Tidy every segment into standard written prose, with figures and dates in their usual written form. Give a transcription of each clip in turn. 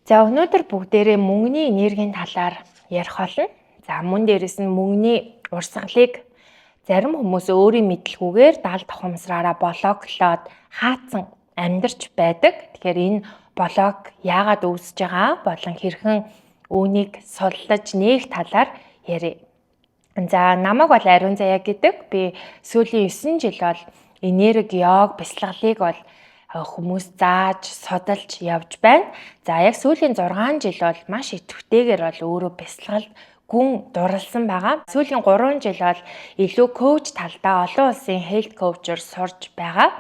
За, өнөөдөр бүгдээрээ мөнгөний энергийн талаар ярих болно. За, мөн дээрэс нь мөнгөний урсгалыг зарим хүмүүс өөрийн мэдлгүйгээр даал давхамсраараа блоклоод хаацсан амьдарч байдаг. Тэгэхээр энэ блок яагаад үүсэж байгаа болон хэрхэн үүнийг суллаж нээх талаар ярив. За, намайг бол Ариун Заяа гэдэг. Би сүүлийн 9 жил бол энерги, йог, бясалгалыг бол хүмүүс зааж, судалж явж байна. За, яг сүүлийн 6 жил бол маш идэвхтэйгээр бол өөрөө бясалгалд гүн дурлсан байгаа. Сүүлийн 3 жил бол илүү коуч талдаа олон улсын health coach-оор сурж байгаа.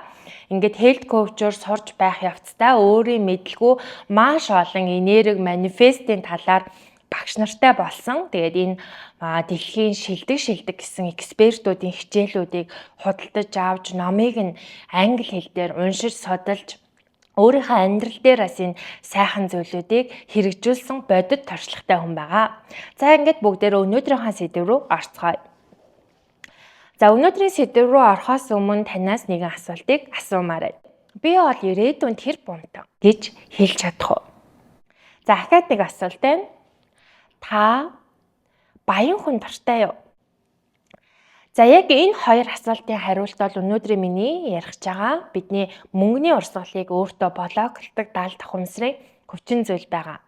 Ингээд health coach-оор сурж байх явцдаа өөрийн мэдлгүй маш олон энерги манифестийн талаар багш нартай болсон. Тэгээд энэ дэлхийн шилдэг шилдэг гэсэн экспертүүдийн хичээлүүдийг худалдаж авч, номыг нь англи хэл дээр уншиж, судалж, өөрийнхөө амьдрал дээр бас энэ сайхан зүйлүүдийг хэрэгжүүлсэн бодит туршлагатай хүн байгаа. За, ингээд бүгдээрээ өнөөдрийнхөө сэдэв рүү орцгоё. За, өнөөдрийн сэдэв рүү орохоос өмнө танаас нэгэн асуултыг асуумаар байна. Би бол ирээдүйн тэрбумтан гэж хэлж чадах уу? За, дахиад нэг асуулт байна. Та баян хүн дуртай юу? За, яг энэ хоёр асуултын хариулт бол өнөөдрийн миний ярих байгаа бидний мөнгөний урсгалыг өөртөө блоклдог даал давхамсрын хүчин зүйл байгаа.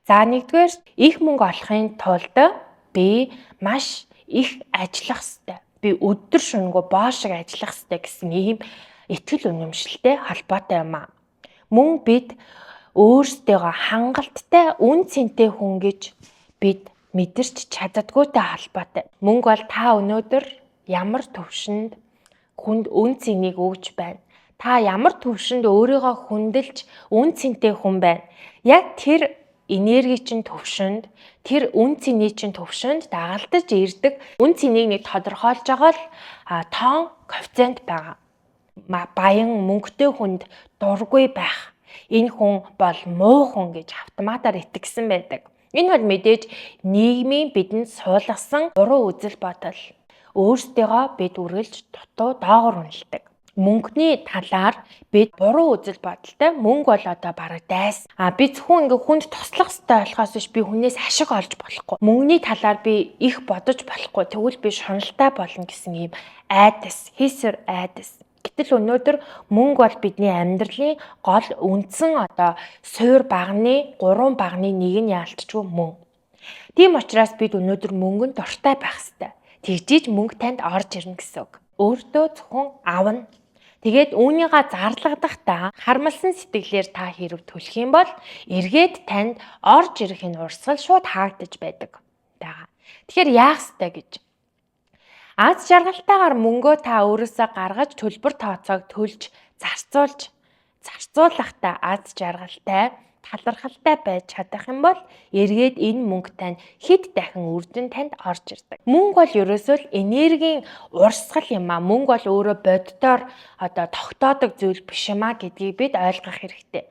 За, нэгдүгээр, их мөнгө олохын тулд би маш их ажиллах ёстой. Би өдөр шөнөгүй боо шиг ажиллах ёстой гэсэн ийм итгэл үнэмшилтэй холбоотой юм аа. Мөн бид өөрсдийгөө хангалттай үнэ цэнтэй хүн гэж бид мэдэрч чаддаггүйтэй холбоотой. Мөнгө бол та өнөөдөр ямар төвшөнд хүнд үнэ цэнийг өгж байна. Та ямар төвшөнд өөрийгөө хүндэлж үнэ цэнтэй хүн байна. Яг тэр энерги чинь төвшөнд, тэр үнэ цэний чинь төвшөнд дагалдаж ирдэг үнэ цэнийг нэг тодорхойлж байгаа л тоон коэффициент байгаа. Баян мөнгөтэй хүнд дургүй байх. Энэ хүн бол муу хүн гэж автоматар итгэсэн байдаг. Энэ бол мэдээж нийгмийн бидэнд суулгасан буруу үзэл бодол. Өөрсдийгөө бид үргэлж дутуу, доогуур үнэлдэг. Мөнгөний талаар бид буруу үзэл бодолтой. Мөнгө бол одоо бараг дайс. А би зөвхөн ингээ хүнд туслах хэрэгтэй болохоос биш, би хүнээс ашиг олж болохгүй. Мөнгөний талаар би их бодож болохгүй. Тэгвэл би шуналтай болно гэсэн ийм айдас, хийсвэр айдас. Гэтэл өнөөдөр мөнгө бол бидний амьдралын гол үндсэн одоо суур баганы 3 баганы нэг нь яалтчгүй мөн. Тийм учраас бид өнөөдөр мөнгөнд дуртай байх ёстой. Тэгжиж мөнгө танд орж ирнэ гэсэн үг. Өөртөө зөвхөн авна. Тэгээд үүнийгээ зарлагдахдаа харамлсан сэтгэлээр та хэрв төлөх юм бол эргээд танд орж ирэх энэ урсгал шууд хаагдаж байдаг байгаа. Тэгэхээр яах ёстой гэж. Аз жаргалтайгаар мөнгөө та өөрөөсөө гаргаж, төлбөр тооцоог төлж зарцуулж, зарцуулахдаа аз жаргалтай, талархалтай байж чадах юм бол эргээд энэ мөнгө тань хэд дахин үржин танд орж ирдэг. Мөнгө бол ерөөсөө л энергийн урсгал юм а. Мөнгө бол өөрөө боддоор одоо тогтоодог зүйл биш юм а гэдгийг бид ойлгох хэрэгтэй.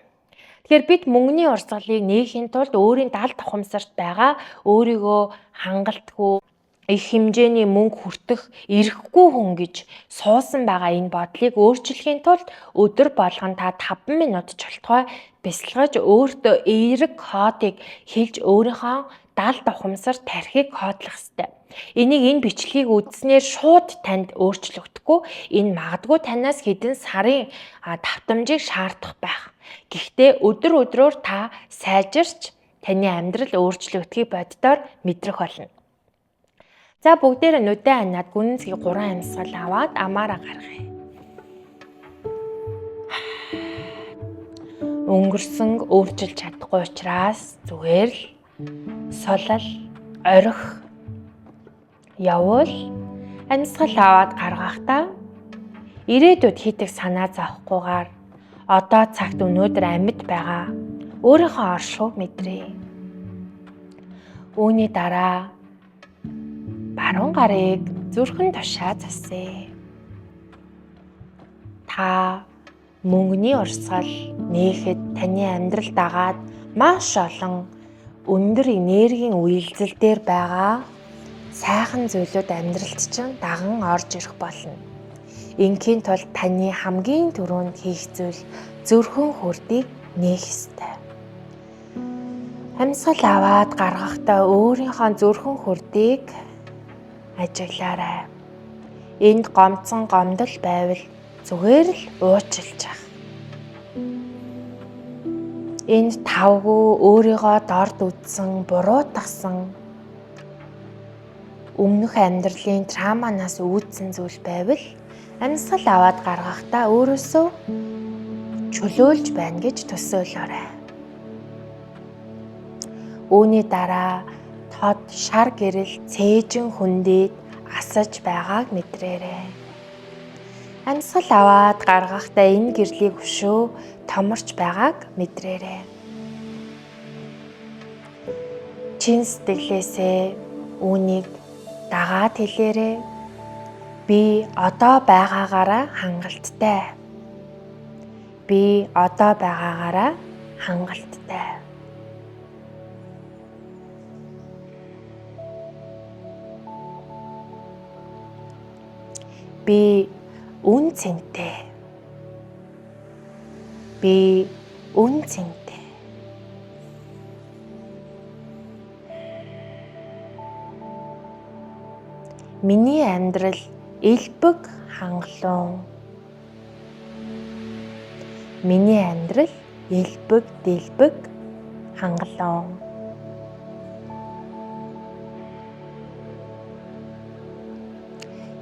Тэгэхээр бид мөнгөний урсгалыг нээхийн тулд өөрийн дал давхамсарт байгаа өөрийгөө хангалтгүй их хэмжээний мөнгө хүртэх эрхгүй хүн гэж суусан байгаа энэ бодлыг өөрчлөхийн тулд өдөр болгон та 5 минут чолтгой бясалгаж, өөртөө эерэг кодыг хэлж, өөрийнхөө дал давхамсар тархийг кодлох ёстой. Энийг энэ бичлэгийг үзснээр шууд танд өөрчлөгдөхгүй. Энэ магадгүй танаас хэдэн сарын давтамжийг шаардах байх. Гэхдээ өдөр өдрөөр та сайжирч, таны амьдрал өөрчлөгдөхийг боддоор мэдрэх болно. За, бүгдээрээ нүдээ аниад гүнзгий 3 амьсгал аваад амаараа гаргая. Өнгөрсөн өөрчилж чадахгүй учраас зүгээр л сулал, орхи явуул амьсгал аваад гаргахдаа ирээдүйд хийдэг санаа зовхгүйгээр одоо цагт өнөөдөр амьд байгаа өөрийнхөө оршихуйг мэдрээ. Үүний дараа баруун гарыг зүрхэн тушаа засъя. Та мөнгөний урсгал нээхэд таны амьдрал дагаад маш олон өндөр энергийн үйлдэл дээр байгаа сайхан зүйлүүд амьдралд чинь даган орж ирэх болно. Ингийн тулд таны хамгийн түрүүнд хийх зүйл зүрхэн хүрдийг нээх ёстой. Амьсгал аваад гаргахдаа өөрийнхөө зүрхэн хурдыг ажиглаарай. Энд гомдсон гомдол байвал зүгээр л уучлах. Энд тавгүй өөрийгөө дорд үзсэн, буруутгасан өмнөх амьдралын травманаас үүдсэн зүйл байвал амьсгал аваад гаргахдаа өөрөөсөө чөлөөлж байна гэж төсөөлөөрэй. Үүний дараа тод шар гэрэл цээжин хөндийд асаж байгааг мэдрээрэй. Амьсгал аваад гаргахдаа энэ гэрлийг өшөө томорч байгааг мэдрээрэй. Чин сэтгэлээсээ үүнийг дагаад хэлээрэй. Би одоо байгаагаараа хангалттай. Би одоо байгаагаараа хангалттай. Би үн цэнтэй. Би үн цэнтэй. Миний амьдрал элбэг хангалуун. Миний амьдрал элбэг дэлбэг хангалуун.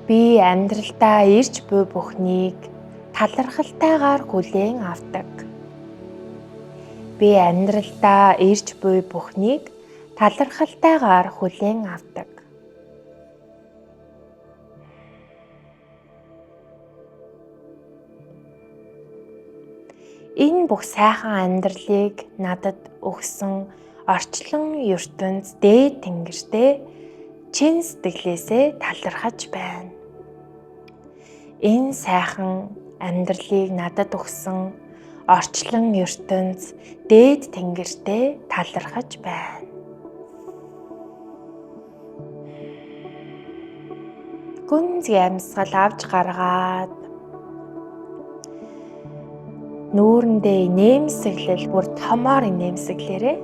Би амьдралдаа ирж буй бүхнийг талархалтайгаар хүлээн авдаг. Би амьдралдаа ирж буй бүхнийг талархалтайгаар хүлээн авдаг. Энэ бүх сайхан амьдралыг надад өгсөн орчлон ертөнц дээд тэнгэртээ чин сэтгэлээсээ талархаж байна. Энэ сайхан амьдралыг надад өгсөн орчлон ертөнц дээд тэнгэртээ талархаж байна. Гүнзгий амьсгал авч гаргаад нүүрэндээ нэмсэглэл бүр томоор нэмсэглээрэй.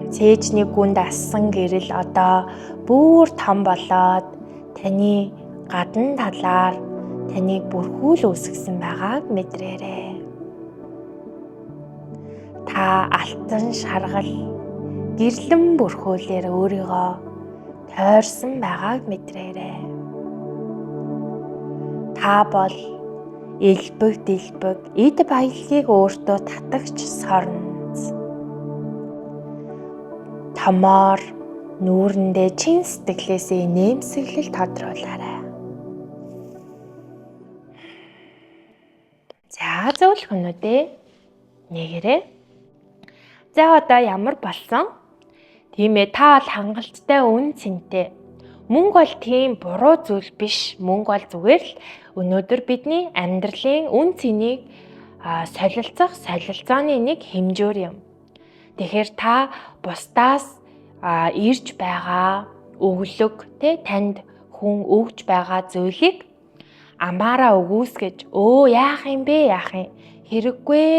Цээжний гүнд ассан гэрэл одоо бүр том болоод таны гадна талаар таныг бүрхүүл үүсгэсэн байгааг мэдрээрэй. Та алтан шаргал гэрлэн бүрхүүлээр өөрийгөө тойрсон байгааг мэдрээрэй. Та бол элбэг дэлбэг эд баялагийг өөртөө татагч сорноц. Томоор нүүрэндээ чин сэтгэлээсээ нэмсэглэл тодруулаарай. За зөвлөхнүүдээ нэгэрээ. За одоо ямар болсон? Тийм ээ, та бол хангалттай үн цэнтэй. Мөнгө бол тийм буруу зүйл биш. Мөнгө бол зүгээр л өнөөдөр бидний амьдралын үн цэнийг солилцох солилцооны нэг хэмжүүр юм. Тэгэхээр та бусдаас ирж байгаа өглөг, тэ танд хүн өгж байгаа зүйлийг амаараа өгөөсгөж, өө яах юм бэ, яах юм, хэрэггүй,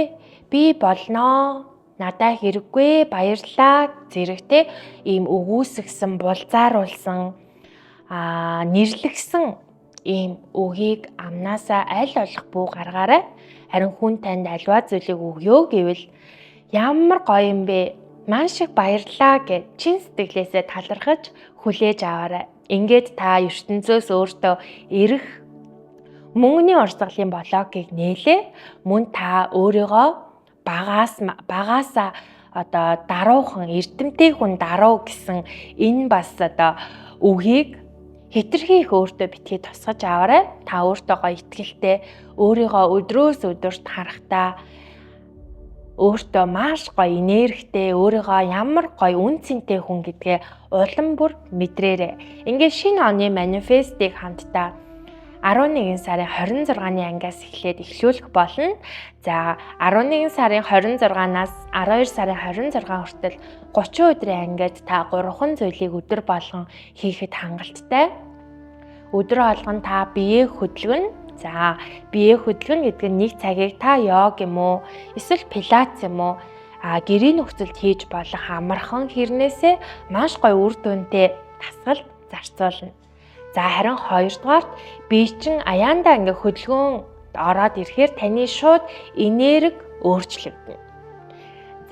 би болноо, надаа хэрэггүй, баярлалаа зэрэг тэ ийм өгөөсгсөн, булзааруулсан, нэрлэгсэн ийм үгийг амнаасаа аль болох бүү гаргаарай. Харин хүн танд альва зүйлийг өгөө гэвэл ямар гоё юм бэ? Маш их баярлалаа гэж чин сэтгэлээсээ талархаж хүлээж аваарай. Ингээд та ертөнцөөс өөртөө эрэх мөнгөний урсгалын блокийг нээлээ. Мөн та өөрийгөө багаасаа одоо даруухан, эрдэмтэй хүн даруу гэсэн энэ бас одоо үгийг хэтэрхий их өөртөө битгий тусгаж аваарай. Та өөртөө гоё итгэлтэй, өөрийгөө өдрөөс өдөрт харахтаа өөртөө маш гоё энергитэй, өөрийгөө ямар гоё үн цэнтэй хүн гэдгээ улам бүр мэдрээрэй. Ингээд шинэ оны манифестыг хамтдаа 11 сарын 26-ны ангиас эхлээд эхлүүлэх болно. За 11 сарын 26-наас 12 сарын 26 хүртэл 30 өдрийн ангид та 3 зүйлийг өдөр болгон хийхэд хангалттай. Өдөр болгон та биеэ хөдөлгөнө. За, бие хөдөлгөн гэдэг нь нэг цагийг та йог юм уу, эсвэл пилатес юм уу, гэрийн нөхцөлд хийж болох амархан хэрнээсээ маш гоё үр дүнтэй дасгалд зарцуулна. За, харин хоёрдугаарт бие чин аяандаа ингээ хөдөлгөөн ороод ирэхээр таны шууд энерги өөрчлөгдөнө.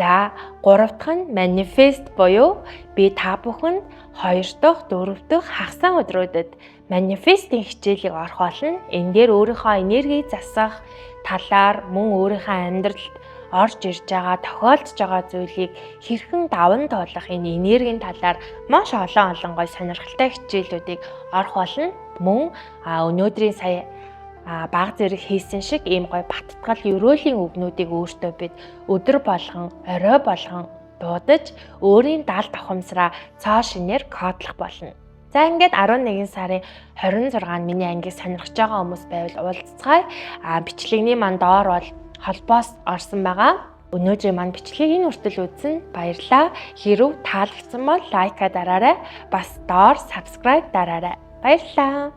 За, гурав дахь нь манифест буюу би та бүхэнд 2 дахь, 4 дахь хагас өдрүүдэд манифестийн хичээлийг орох болно. Энэ дээр өөрийнхөө энергийг засах талаар, мөн өөрийнхөө амьдралд орж ирж байгаа, тохиолдож байгаа зүйлийг хэрхэн даван туулах энэ энергийн талаар маш олон олон гоё сонирхолтой хичээлүүдийг орох болно. Мөн өнөөдрийн сая баг зэрэг хийсэн шиг ийм гоё баттгал ерөөлийн үгнүүдийг өөртөө бид өдөр болгон, орой болгон дуудаж өөрийн дал давхамсраа цоо шинээр кодлох болно. За, ингээд 11 сарын 26-нд миний ангийг сонирхож байгаа хүмүүс байвал уулзцгаая. Бичлэгний маань доор бол холбоос орсон байгаа. Өнөөдрийн маань бичлэгийг энэ хүртэл үзсэн баярлалаа. Хэрв таалагдсан бол like аа дараарай. Бас доор subscribe дараарай. Баярлалаа.